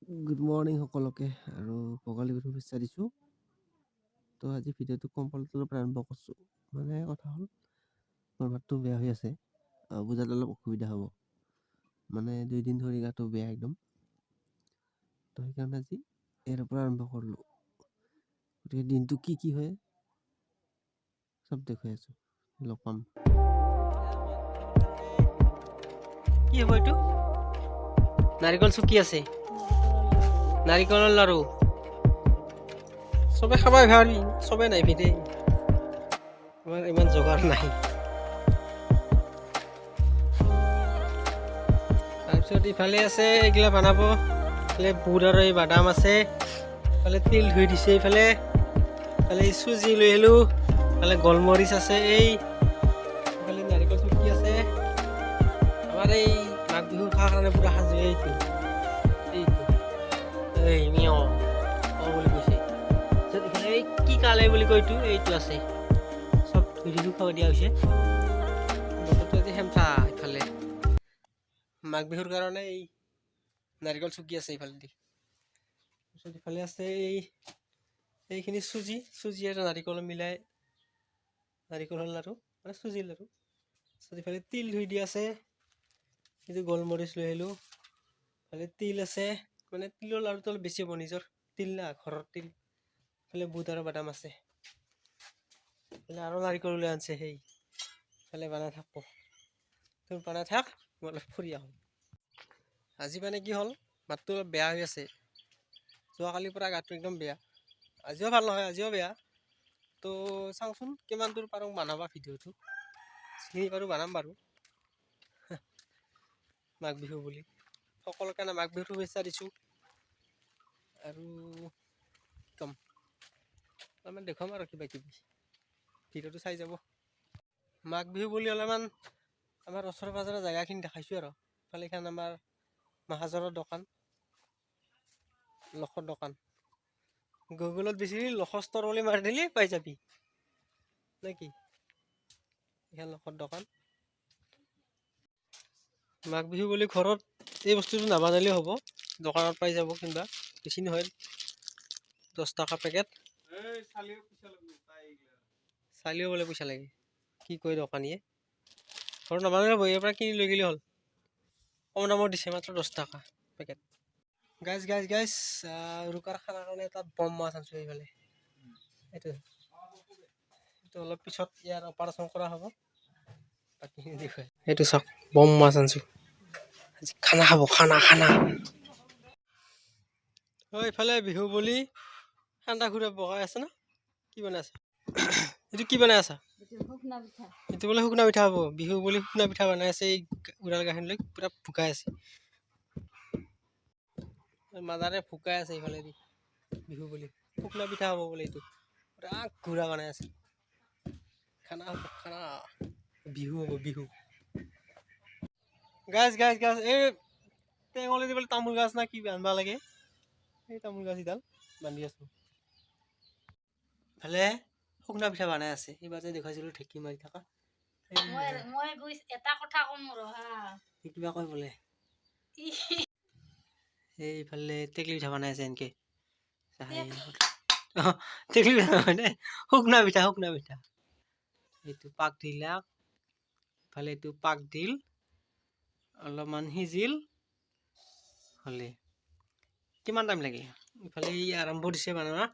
Good morning সকলোকে আৰু ভোগালী বিহুৰ শুভেচ্ছা দিছোঁ। তো আজি ভিডিঅ'টো কম্পালটোৰ পৰা আৰম্ভ কৰিছোঁ। মানে কথা হ'ল, মোৰ মাতটো বেয়া হৈ আছে, বুজাত অলপ অসুবিধা হ'ব। মানে 2 দিন ধৰি গাটো বেয়া একদম। তো সেইকাৰণে আজি ইয়াৰ পৰা আৰম্ভ কৰিলোঁ। গতিকে দিনটো কি কি হয় চব দেখুৱাই আছোঁ, লগ পাম। কি হ'ব এইটো? নাৰিকল চুকি আছে, নাৰিকলৰ লাৰু। চবে খাবাই ভাল, চবে নাইবি দেই, আমাৰ ইমান যোগাৰ নাই। তাৰপিছত ইফালে আছে এইগিলা বনাব। ইফালে বুট আৰু এই বাদাম আছে। ইফালে তিল ধুই দিছে। ইফালে ইফালে চুজি লৈ আহিলোঁ। ইফালে গোলমৰিচ আছে। এই ইফালে নাৰিকল চুকি আছে। আমাৰ এই মাঘ বিহু খোৱাৰ কাৰণে পুৰা সাজু। এইটো এইটো এই মিয় অ বুলি কৈছে। তাৰপিছত ইফালে এই কি কালে বুলি কয় এইটো, এইটো আছে। চব ধুই ধুই খাব দিয়া হৈছে। বতৰটো আজি সেমঠা। ইফালে মাঘ বিহুৰ কাৰণে এই নাৰিকল চুকি আছে ইফালেদি। তাৰপিছত ইফালে আছে এই এইখিনি চুজি, চুজি আৰু নাৰিকল মিলাই নাৰিকলৰ লাড়ু, মানে চুজিৰ লাড়ু। তাৰপিছত ইফালে তিল ধুই দিয়া আছে। এইটো গোলমৰিচ লৈ আহিলোঁ। ইফালে তিল আছে, মানে তিলৰ লাড়ুটো অলপ বেছি হ'ব, নিজৰ তিল না, ঘৰৰ তিল। ইফালে বুট আৰু বাদাম আছে। ইফালে আৰু নাৰিকল ওলাই আনছে। সেই ইফালে বনাই থাকব। তুমি বনাই থাক, মই অলপ ফুৰি আহোঁ। আজি মানে কি হ'ল, মাতটো অলপ বেয়া হৈ আছে। যোৱাকালিৰ পৰা গাটো একদম বেয়া। আজিও ভাল নহয়, আজিও বেয়া। তো চাওঁচোন কিমান দূৰ পাৰোঁ বনাবা ভিডিঅ'টো। যিখিনি পাৰোঁ বনাম বাৰু। মাঘ বিহু বুলি সকলোকে কাৰণে মাঘ বিহুৰ শুভেচ্ছা দিছোঁ। আৰু কি ক'ম, অলপমান দেখুৱাম আৰু কিবা কিবি, ভিডিঅ'টো চাই যাব। মাঘ বিহু বুলি অলপমান আমাৰ ওচৰে পাজৰে জেগাখিনি দেখাইছোঁ। আৰু ইফালে এইখন আমাৰ মহাজৰৰ দোকান, লখৰ দোকান। গুগলত বেছি লখস্তৰ বুলি মাৰি দিলি পাই যাবি, নে কি? এইখন লখৰ দোকান। মাঘ বিহু বুলি ঘৰত এই বস্তুটো নাবানালেও হ'ব, দোকানত পাই যাব। কিনিবা, বেছি নহয়, 10 টকা পেকেট। চালিও বোলে পইচা লাগে, কি কয় দোকানীয়ে। ঘৰত নাবানালে হ'ব, ইয়াৰ পৰা কিনি লৈ গ'লে হ'ল। কম দামত দিছে, মাত্ৰ 10 টকা পেকেট। গাইজ, গাইজ, গাইজ, উৰুকাৰ খানাৰ কাৰণে এটা বম মাছ আনিছোঁ এইফালে। এইটো এইটো অলপ পিছত ইয়াৰ অপাৰেশ্যন কৰা হ'ব, বাকীখিনি দেখুৱাই। এইটো চাওক, বম মাছ আনিছোঁ। আজি খানা খাব, খানা খানা। অ, এইফালে বিহু বুলি সান্দা খুৰা বগাই আছে ন? কি বনাই আছে এইটো? কি বনাই আছা? শুকনা পিঠা। এইটো বোলে শুকনা পিঠা হ'ব। বিহু বুলি শুকনা পিঠা বনাই আছে। এই উৰাল গাখীৰ লৈ পুৰা ভুকাই আছে। মাদাৰে ভুকাই আছে এইফালেদি। বিহু বুলি শুকনা পিঠা হ'ব বোলে। এইটো পুৰা ঘূৰা বনাই আছে। খানা হ'ব, খানা। বিহু হ'ব, বিহু। গাছ, গাছ, গাছ, এই টেঙলি দিবলৈ তামোল গাছ না কি বান্ধবা লাগে, এই তামোল গাছ এডাল বান্ধি আছো। ইফালে শুকনা পিঠা বনাই আছে। এইবাৰ যে দেখুৱাইছিলো ঢেঁকী মাৰি থকা। মই মই গৈ এটা কথা ক'ম ৰ হা। এই কিবা কয় বোলে। এইফালে টেকলি পিঠা বনাই আছে এনেকে। টেকলি পিঠা নহয় দে, শুকনা পিঠা, শুকনা পিঠা। এইটো পাক দিলাক। ইফালে এইটো পাক দিল, অলপমান সিজিল হ'লে কিমান টাইম লাগে। ইফালে এই আৰম্ভ দিছে বনোৱা।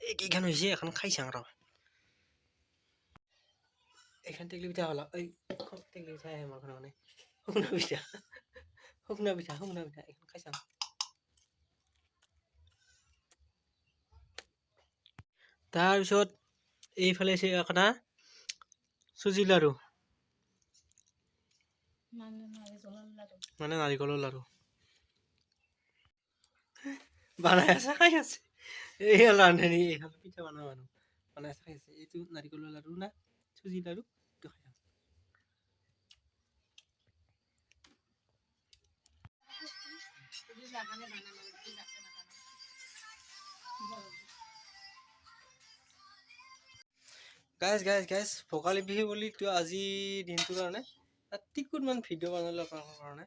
এই কেইখন হৈছে, এখন খাই চাওঁ ৰ। এইখন টেকলি পিঠা হ'ল। এই টেকলি পিঠা আহে মোৰ মানে শুকনা পিঠা, শুকনা পিঠা, শুকনা পিঠা। এইখন খাই চাওঁ। তাৰপিছত এইফালে আছে এটা চুজি লাড়ু। মানে নাৰিকলৰ লাড়ু। মানে নাৰিকলৰ লাড়ু বনাই আছে, খাই আছে। এই হ'ল ৰান্ধনী, এইখন পিঠা বনোৱা মানুহ, বনাই আছে, খাই আছে। এইটো নাৰিকলৰ লাড়ু না চুজি লাড়ু, এইটো খাই চাওঁ। নাজানে বানাম আৰু কি আছে নাজানে। Guys, guys, guys, Bhogali Bihu বুলি তো আজি দিনটোৰ কাৰণে টিকুটমান ভিডিঅ' বনালোঁ আপোনালোকৰ কাৰণে।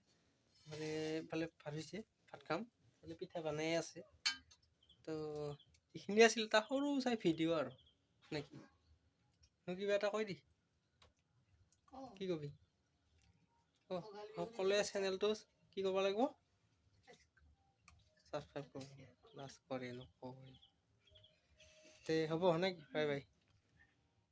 মানে এইফালে ভাত হৈছে, ভাত খাম। এইফালে পিঠা বনাই আছে। তো এইখিনি আছিল এটা সৰু চাই ভিডিঅ' আৰু নেকি? কিবা এটা কৈ দি। কি কবি? সকলোৱে চেনেলটো কি কৰিব লাগিব? ছাবস্ক্ৰাইব কৰিব। লাজ কৰে নকয়। তে হ'ব নেকি? Bye bye.